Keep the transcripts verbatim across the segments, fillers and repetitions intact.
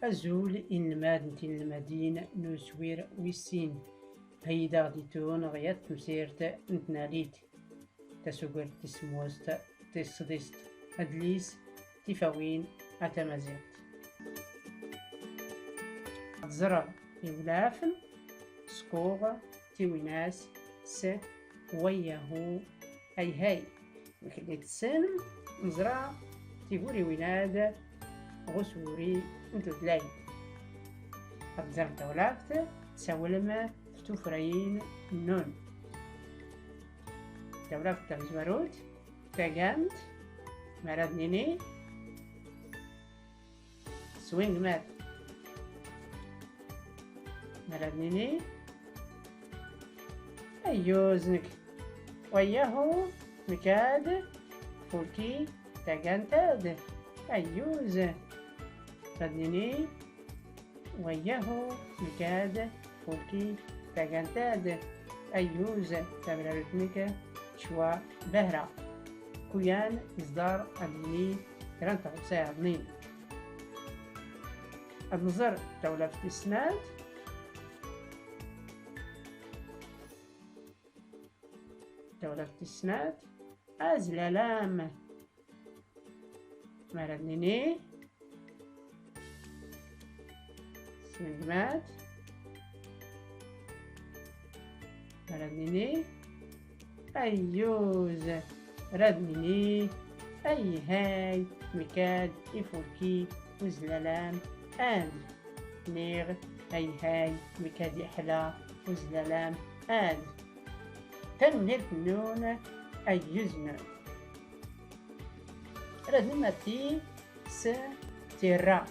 Azul inelmaden d tinelmadin n uswir wis sin. Heydaɣ-d itun ɣ yat temsirt n tnalit, tasugert tis semmuset, tis sḍist, adlis Tifawin a tamaziɣt. Ad ẓreɣ iwlafen, skuɣ tiwinas s wayyahu ayhay. Mkelli tessnem, neẓra tiguriwin-ad ɣ uswuri n tutlayt. Ad ẓrem tawlaft, tsawlem f tufrayin nnun. Tawlaft tamezwarut, tagant, ma rad nini, swingmat. Ma rad nini, ayyuz nek. Wayyahu, mkad, fulki, tagant-ad. Ayyuz. Rad nini, wayyahu, mkad, fulki, tagant-ad. Ayyuz, tamrarut nek, cwa, bahra. Kuyan, izdar, ad nini, kra n tɣawsa yaḍnin. Ad nẓer tawlaft tis snat. Tawlaft tis snat, azlalam. Ma rad nini, swingmat. Ma rad nini, ayyuz. Rad nini, ayhay, mkad ifulki uzlalam ad. Niɣ ayhay, mkad iḥla uzlalam ad. Tanemmirt nnun, ayyuz nnun. Rad nmatti s tirra.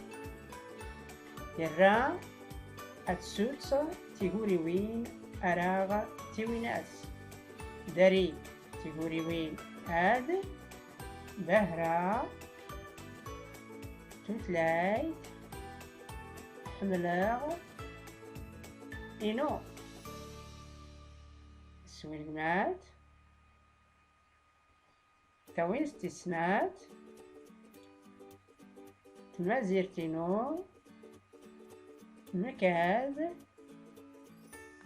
Tirra ad tsutt tiguriwin ara ɣ tiwinas. Dari tiguriwin ad, bahra, tutlayt, ḥmleɣ, inu. Swingmat. Tawinst tis snat, tmazirt inu, mkad,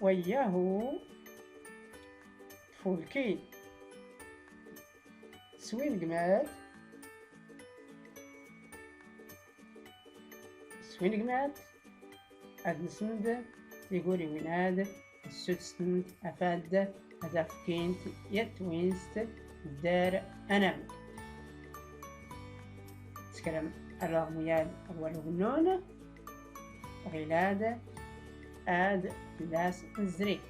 wayyahu, tfulki. Swingmat. Swingmat. Ad nsend tiguriwin ad ssuttent afad ad afkint yat twinst dar anamk. Tskrem alaɣ muyad awal ugnun, ɣilad ad fell-as nzri.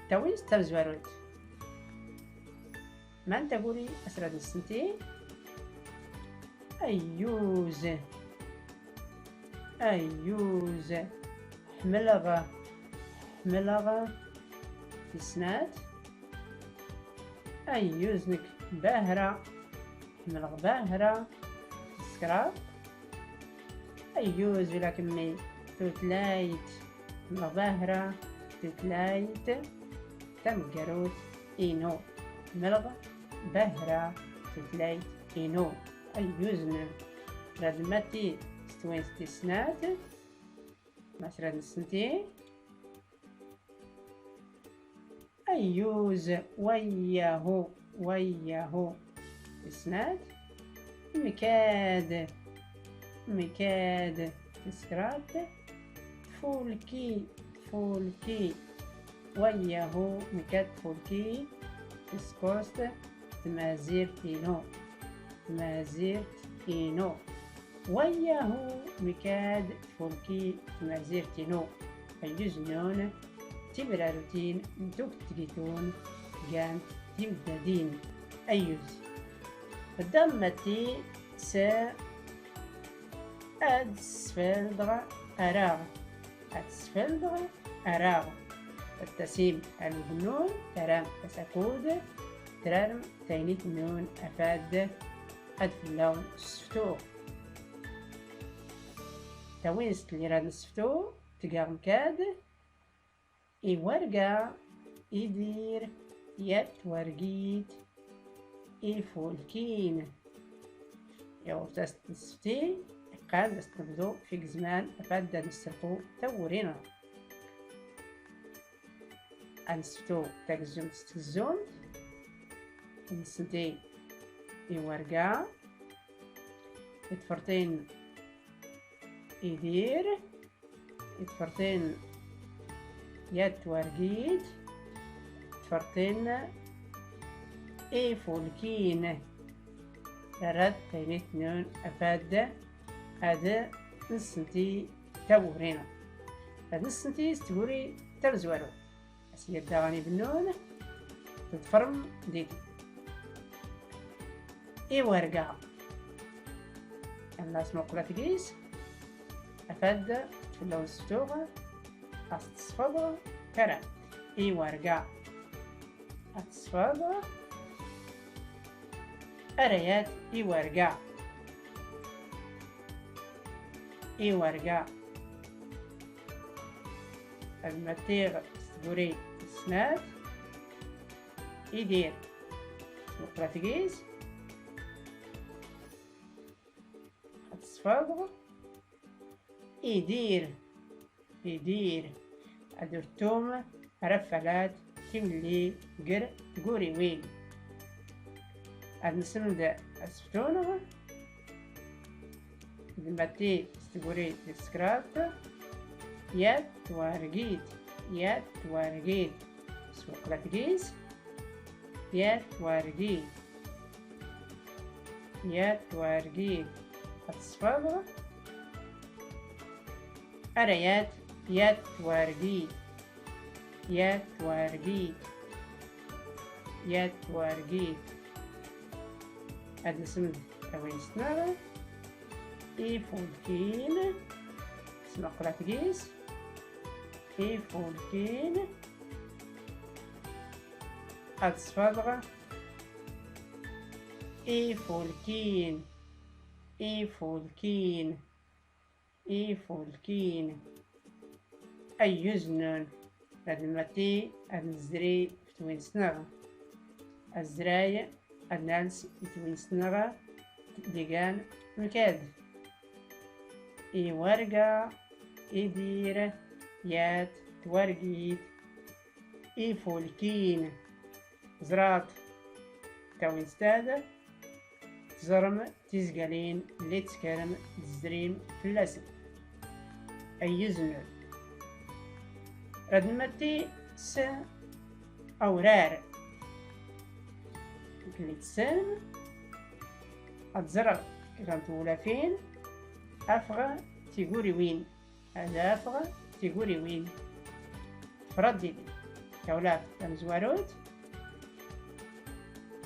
Tawinst tamezwarut. Man taguri as rad nsenti? Ayyuz. Ayyuz. Ḥmleɣ. Ḥmleɣ. Tis snat. Ayyuz nek bahra. Ḥmleɣ bahra. Tis kraḍt. Ayyuz ula kemmi tutlayt. Ḥmleɣ bahra tutlayt tameggarut inu. Ḥmleɣ bahra tutlayt inu. Ayyuz nnun. Rad nmatti s twinst tis snat. Ma s rad nsenti? Ayyuz, wayyahu, wayyahu. Tis snat. Mkad, mkad. Tis kraḍt. Tfulki, tfulki. Wayyahu, mkad tfulki. Tis kuẓt. Tmazirt inu. Tmazirt inu. Wayyahu, mkad tfulki tmazirt inu. Ayyuz nnun. Tibrarutin n tugt tgitun gant timddadin. Ayyuz. Bda nmatti s ad sfeldeɣ araɣ. Ad sfeldeɣ araɣ. Ad tasim ar ugnun, taram asakud, trarem taynit nnun afad ad fell-awen sseftuɣ. Tawinst lli rad nseftu tga mkad. I warga idir yat twargit ifulkin. Yawt as tsefti, ad Qqan d as-nbdu f igezman afad ad nsrfu tawuri-nneɣ. Ad nseftu tagezzumt s tgezzumt, ad nsenti i warga, i tfertin Idir, i tfertin Yat Twargit, i tfertin Ifulkin. Rad taynit nnun afad ad nsenti tawuri-nneɣ. Ad nsenti s tguri tamezwarut. As yadda ɣan ibennun, tḍefrem didi. Iwarga. Yalla smuqlet gis. Afad fell-awen seftuɣ. As tesfeḍ kra. Iwarga. Ad tesfeḍ. Arayat iwarga. Iwarga. Ad mmatiɣ s tguri tis snat. Idir. Smuqlet gis. Ad tesfeḍ. Idir. Idir. Ad ur ttum ara ffalat timli ger tguriwin. Ad nsend aseftu-nneɣ. Ad nmatti s tguri tis kraḍt. Yat Twargit. Yat Twargit. Smuqlet gis. Yat Twargit. Yat Twargit. Ad tesfeḍ. Arayat. Yat Twargit. Yat Twargit. Yat Twargit. Ad nsend tawinst-nneɣ. Ifulkin. Smuqlet gis. Ifulkin. Ad tesfeḍ. Ifulkin. Ifulkin. Ifulkin. Ayyuz nnun. Rad nmatti ad nzri f twinst-nneɣ. Azray ad nals f twinst-nneɣ. Digan mkad. Iwarga, Idir, Yat Twargit, Ifulkin. Ẓrat tawinst-ad. Tẓerrem tizgalin lli teskkrem tzrim fell-asen. Ayyuz nnun. Rad nmatti s awrar. Lli tessnem ad ẓreɣ kra n tewlafin, afeɣ tiguriwin. Ad afeɣ tiguriwin. Tfraḍ didi tawlaft tamezwarut.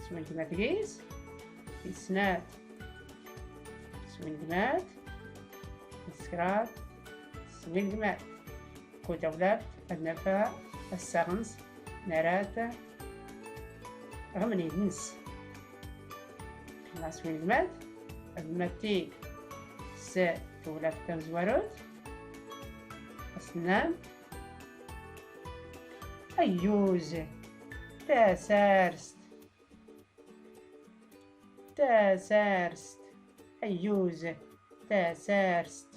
Swingmat gis. Tis snat. Swingmat. Tis kraḍt. Swingmat. Ku tawlaft ad naf assaɣ-ns. Narat ɣ mnid-ns. Ɣas win gmat, ad nmatti s tewlaft tamezwarut. As nnam ayyuz, tasarst, tasarst, ayyuz, tasarst.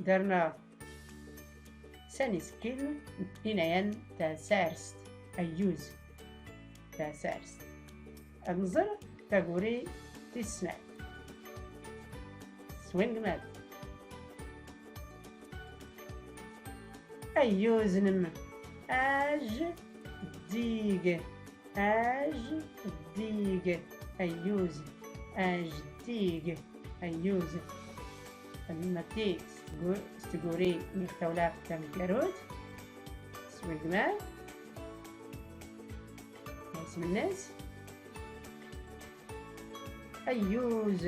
Darnaɣ san isekkilen n inayan tasarst, ayyuz, tasarst. Ad nẓer taguri tis snat. Swingmat. Ayyuz nnem. Aj dig. Ajddig, ayyuz, ajddig, ayyuz. Ad nmatti s tgu-, s tguri n tawlaft tameggarut. Swingmat. Isem-nnes. Ayyuz.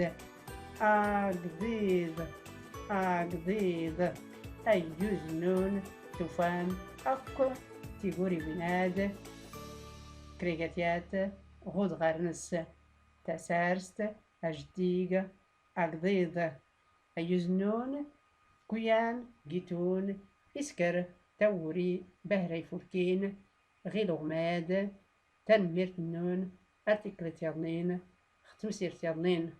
Agḍiḍ, agḍiḍ. Ayyuz nnun, tufam akk tiguriwin-ad, krigat yat ɣ udɣar-nnes, tasarst, ajddig, agḍiḍ. Ayyuz nnun, kuyan gitun isker tawuri bahra ifulkin ɣ iluɣmad. Tanemmirt nnun, ar tikkelt yaḍnin, ɣ tmsirt yaḍnin.